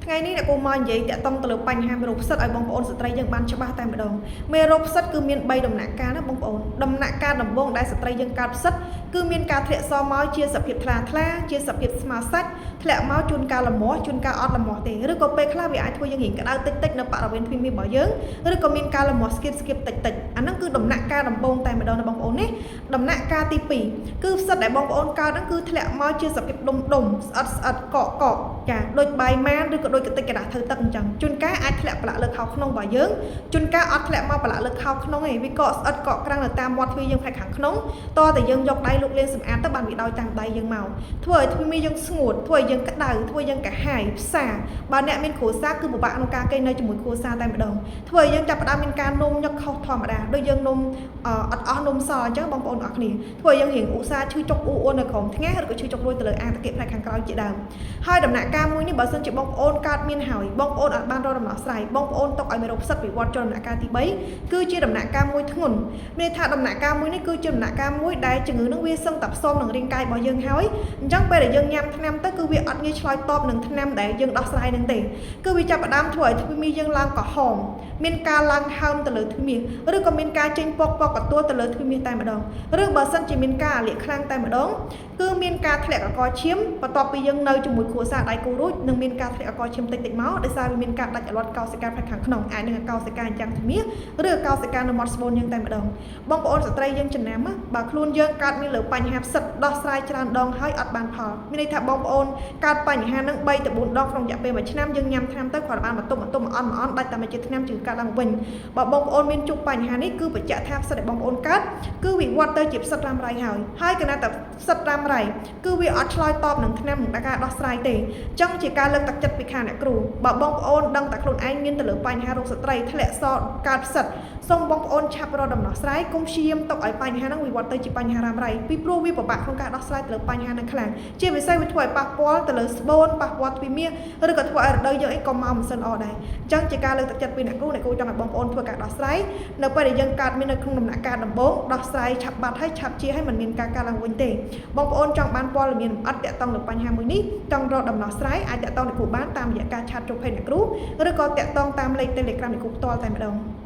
ថ្ងៃនេះអ្នកគ្រូមកនិយាយតាក់ទងទៅលើបញ្ហាមេរោគផ្សិតឲ្យបងប្អូនស្ត្រីយើងបានច្បាស់តែម្ដងមេរោគផ្សិតគឺមាន3ដំណាក់កាលណាបងប្អូនដំណាក់កាលដំបូងដែលស្ត្រីយើងកើតផ្សិតគឺមានការធ្លាក់សមកជាសភាពថ្លាថ្លាជាសភាពស្មើសាច់ធ្លាក់មកជួនកាលលមាស់ជួនកាលអត់លមាស់ទេឬក៏ពេលខ្លះវាអាចធ្វើយើងរៀងក្តៅតិចតិចនៅបរិវេណទ្វីមាសរបស់យើងឬក៏មានការលមាស់ស្គៀបស្គៀបតិចតិចអាហ្នឹងគឺដំណាក់កាលដំបូងតែម្ដងណាបងប្អូននេះដំណាក់កាលទី2គឺផ្សិតដែលបងប្អូនកើតហ្នឹងគឺធ្លាក់មកជាសភាពដុំដុំស្អិតស្អិតកកកចាដូចបាយម៉ានឬក៏ដូចកតិចกระดาษធ្វើទឹកអញ្ចឹងជួនកាលអាចធ្លាក់ប្រឡាក់លើខោក្នុងរបស់យើងជួនកាលអត់ធ្លាក់មកប្រឡាក់លើខោក្នុងទេវាកកស្អិតកកក្រាំងនៅតាមមាត់ទ្វារយើងផ្នែកខាងក្នុងតតែយើងយកដៃលុកលាងសម្អាតទៅបានវាដោយតាមដៃយើងមកធ្វើឲ្យទ្វារយើងស្ងួតធ្វើឲ្យយើងក្តៅធ្វើឲ្យយើងកាហាយផ្សាបើអ្នកមានគ្រួសារគឺពិបាកក្នុងការគេងនៅជាមួយគ្រួសារតែម្ដងធ្វើឲ្យយើងចាប់ផ្ដើមមានការនោមញឹកខុសធម្មតាដូចយើងនោមអត់អស់នោមសអញ្ចឹងបងប្អូនអរគ្នាធ្វើឲ្យយើងរៀងឧស្សាហ៍ឈឺចុកអ៊ូអួននៅក្រោមថ្ងាសឬក៏ឈឺចុករួយទៅលើអាងតាគៀកផ្នែកខាងក្រោយជាដើមហើយដំណាក់កាលមួយនេះបើសិនជាបងប្អូនកើតមានហើយបងប្អូនអត់បានរកដំណោះស្រាយបងប្អូនទុកឲ្យមេរោគផ្សិតវិវត្តចូលដំណាក់កាលទី3គឺជាដំណាក់កាលមួយធ្ងន់មានន័យថាដំណាក់កាលមួយនេះគឺជាដំណាក់កាលមួយដែលជំងឺនឹងវាសឹងតែផ្សំនឹងរាងកាយរបស់យើងហើយអញ្ចឹងពេលដែលយើងញ៉ាំថ្នាំទៅគឺវាអត់ងាយឆ្លើយតបនឹងថ្នាំដែលយើងដោះស្រាយនឹងទេគឺវាចាប់ផ្ដើមធ្វើឲ្យទ្វីមាសយើងឡើងក្រហមមានការឡើងហើមទៅលើទ្វីមាសឬក៏មានការចេញពកពកកទួលទៅលើទ្វីមាសតែម្ដងឬបើសិនជាមានការអាលៀកខ្លាំងតែម្ដងគឺមានការធ្លាក់អកឈាមបន្ទាប់ពីយើងនៅជាមួយគ្រួសារដៃគូរួចនឹងមានការធ្លាក់អកឈាមតិចតិចមកដោយសារវាមានការដាច់អលាត់កោសិកាផ្នែកខាងក្នុងអាចនឹងកោសិកាអញ្ចឹងទ្មាឬកោសិកានៅមាត់ស្បូនយើងតែម្ដងបងប្អូនស្ត្រីយើងចំណាំបើខ្លួនយើងកើតមានលើបញ្ហាផ្សិតដោះស្រាយច្រើនដងហើយអត់បានផលមានន័យថាបងប្អូនកើតបញ្ហានឹង3ទៅ4ដងក្នុងរយៈពេល1ឆ្នាំយើងញ៉ាំថ្នាំទៅគ្រាន់បានបន្ទុំបន្ទុំអន់អន់ដាច់តែមួយជាថ្នាំជំងឺកើតឡើងវិញបើបងប្អូនមានជួបបញ្ហានេះគឺបញ្ជាក់ថាផ្សិតដែលបងប្អូនកើតគឺវិវត្តទៅជាផ្សិតរ៉ាំរ៉ៃហើយហើយកណាតែផ្សិតរ៉ាំរ៉ៃគឺវាអត់ឆ្លើយតបនឹងថ្នាំនឹងការដោះស្រាយទេអញ្ចឹងជាការលើកទឹកចិត្តពីខាងអ្នកគ្រូបើបងប្អូនដឹងតែខ្លួនឯងមានទៅលើបញ្ហារោគស្ត្រីធ្លាក់សកើតផ្សិតសូមបងប្អូនឆាប់រកដំណោះស្រាយកុំព្យាយាមទុកឲ្យបញ្ហាហ្នឹងវិវត្តទៅជាបញ្ហារ៉ាំរ៉ៃពីព្រោះវាពិបាកក្នុងការដោះស្រាយទៅលើបញ្ហាហ្នឹងខ្លាំងជាពិសេសវាធ្វើឲ្យប៉ះពាល់ទៅលើស្បូនប៉ះពាល់ទ្វីមាសឬក៏ធ្វើឲ្យរដូវយើងអីក៏មកមិនសិនល្អដែរអញ្ចឹងជាការលើកទឹកចិត្តពីអ្នកគ្រូអ្នកគ្រូចង់ឲ្យបងប្អូនធ្វើការដោះស្រាយនៅពេលដែលយើងកើតមាននៅក្នុងដំណាក់កាលដំបូងដោះស្រាយឆាប់បាត់ហើយឆាប់ជាឲ្យមិនមានការកើតឡើងវិញទេបងប្អូនចង់បានព័ត៌មានលម្អិតតាក់ទងនឹងបញ្ហាមួយនេះចង់រកដំណោះស្រាយអាចតាក់ទងអ្នកគ្រូបានតាមរយៈការ chat ចូល page អ្នកគ្រូឬក៏តាក់ទងតាមលេខ Telegram អ្នកគ្រូផ្ទាល់តែម្ដង។